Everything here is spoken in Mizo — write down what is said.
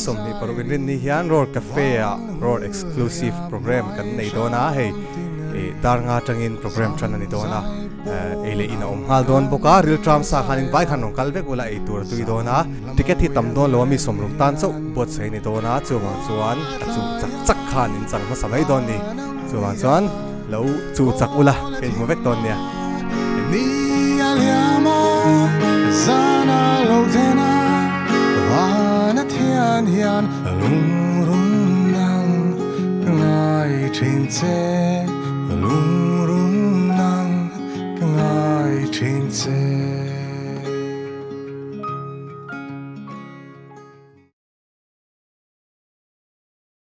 26 inrinni hian Roar Cafe ah Roar Exclusive Programme kan nei dawn a, hei dar nga atangin programme tan a ni dawn a, ei leh in a awm nghal dawn bawk a, rilṭam sa khanin vai khan rawn kal vek ula ei tur a tui dawn a, ticket hi tam dawn lo a mi 60 tan chauh buatsaih a ni dawn a, chuvang chuan a chuh chak chak khan in chang hmasa mai dawn ni, chuvang chuan lo chuh chak ula ka inhmu vek dawn nia. Ni a liam a, zan a lo then a, van a thian hian lungrun nang ka ngai thin che, lungrun nang ka ngai thin che.